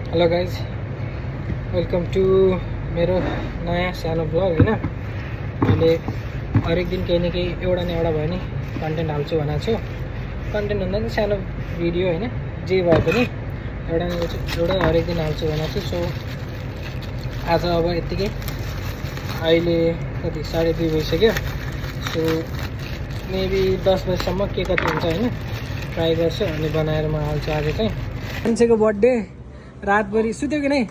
Hello guys, welcome two मेरो नयाँ सानो ब्लग होइन। मैले हरेक दिन केही न केही एउटा न एउटा भयो नि कन्टेन्ट हाल्छु भनेको छु। कन्टेन्ट भन्दा पनि सानो भिडियो होइन, जे भए पनि एउटा न एउटा हरेक दिन हाल्छु भनेको छु। सो आज अब यत्तिकै, अहिले कति 2:30 भइसक्यो। सो मेबी 10 बजीसम्म के कति हुन्छ होइन ट्राई गर्छु अनि बनाएर म हाल्छु। आज चाहिँ मान्छेको बर्थडे, रातभरि सुत्यो कि नै?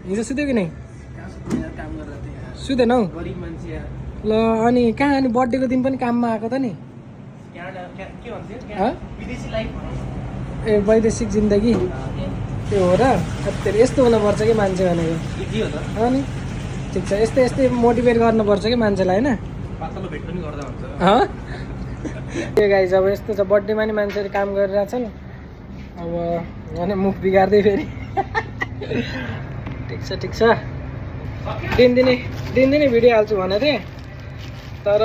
हिजो सुत्यो कि नै? सुतेनौ? ल अनि कहाँ, अनि बर्थडेको दिन पनि काममा आएको त नि? ए वैदेशिक जिन्दगी त्यो हो र? यस्तो हुनुपर्छ कि मान्छे भनेको। अनि ठिक छ, यस्तै यस्तै मोटिभेट गर्नुपर्छ कि मान्छेलाई होइन। त्यो गाइज अब यस्तो छ, बर्थडेमा नि मान्छेहरू काम गरिरहेछन्। अब भने मुख बिगार्दै फेरि ठिक छ दिनदिनै भिडियो हाल्छु भनेको थिएँ, तर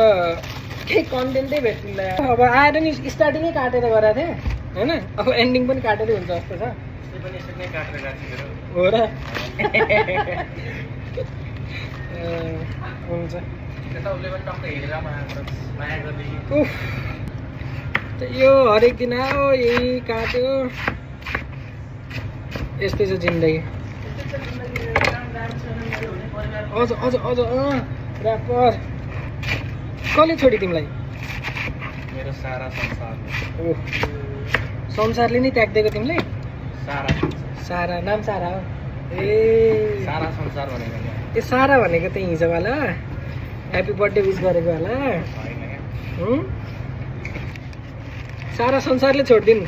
केही कन्टेन्टै भेट्दैन। अब आएर नि स्टार्टिङै काटेर गरेको थिएँ होइन, अब एन्डिङ पनि काटेरै हुन्छ जस्तो छ। हो र? हुन्छ। यो हरेक दिन आयो यही काट्यो, यस्तै छ जिन्दगी। अझ ऱ्यापर कसले छोड्यो तिमीलाई? मेरो सारा संसार। ओह, संसारले नै त्याग्दिएको तिमीलाई? सारा नाम सारा हो? ए सारा संसार भनेको नि। ए सारा भनेको त हिजोवाला ह्याप्पी बर्थडे विस गरेको होला। सारा संसारले छोडिदिनु।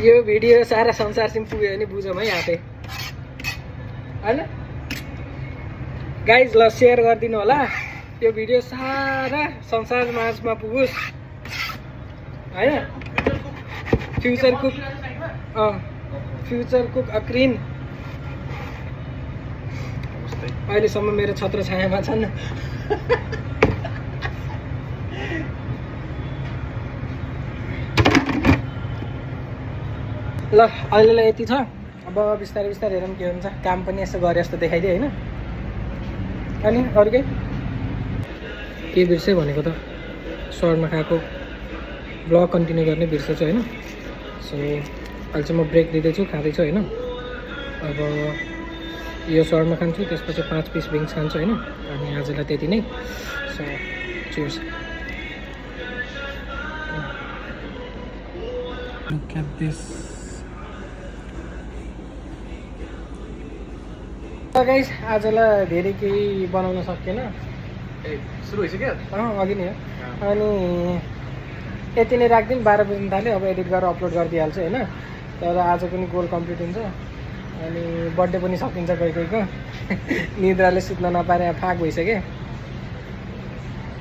यो भिडियो सारा संसारसिम पुग्यो भने बुझौँ है आफै होइन गाइज। ल सेयर गरिदिनु होला, यो भिडियो सारा संसार माझमा पुगोस् होइन। फ्युचर कुक अक्रिन अहिलेसम्म मेरो छत्र छायामा छन्। ल अहिलेलाई यति छ। अब बिस्तारै हेरौँ के हुन्छ। काम पनि यसो गरे जस्तो देखाइदियो होइन। अनि अरू के बिर्सेँ भनेको त, सहरमा खाएको ब्लग कन्टिन्यू गर्ने बिर्सेछु होइन। सो अहिले चाहिँ म ब्रेक दिँदैछु, खाँदैछु होइन। अब यो सहरमा खान्छु, त्यसपछि 5 पिस विङ्स खान्छु होइन। अनि आजलाई त्यति नै। So cheers. Look at this. Guys आजलाई धेरै केही बनाउन सकेन। सुरु भइसक्यो? अघि नै हो। अनि यति नै राखिदिउँ, 12 बज्न थाल्यो। अब एडिट गरेर अपलोड गरिदिइहाल्छु होइन। तर आज पनि गोल कम्प्लिट हुन्छ अनि बर्थडे पनि सकिन्छ कोहीको। निद्राले सुत्न नपारे फाक भइसक्यो।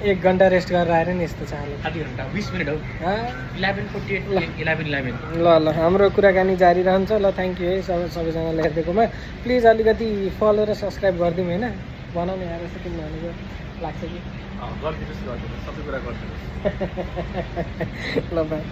1 घन्टा रेस्ट गरेर आएर नि यस्तो छ हालत। आधी घन्टा 20 मिनट हो। 11:48 ल हाम्रो कुराकानी जारी रहन्छ। ल थ्याङ्क यू है सबैजनाले हेरिदिएकोमा। प्लिज अलिकति फलो र सब्सक्राइब गरिदिउँ होइन। बनाउने आएर चाहिँ किन भनेको लाग्छ कि गरिदिनुहोस् सबै कुरा गरिदिनुहोस्। ल बाई।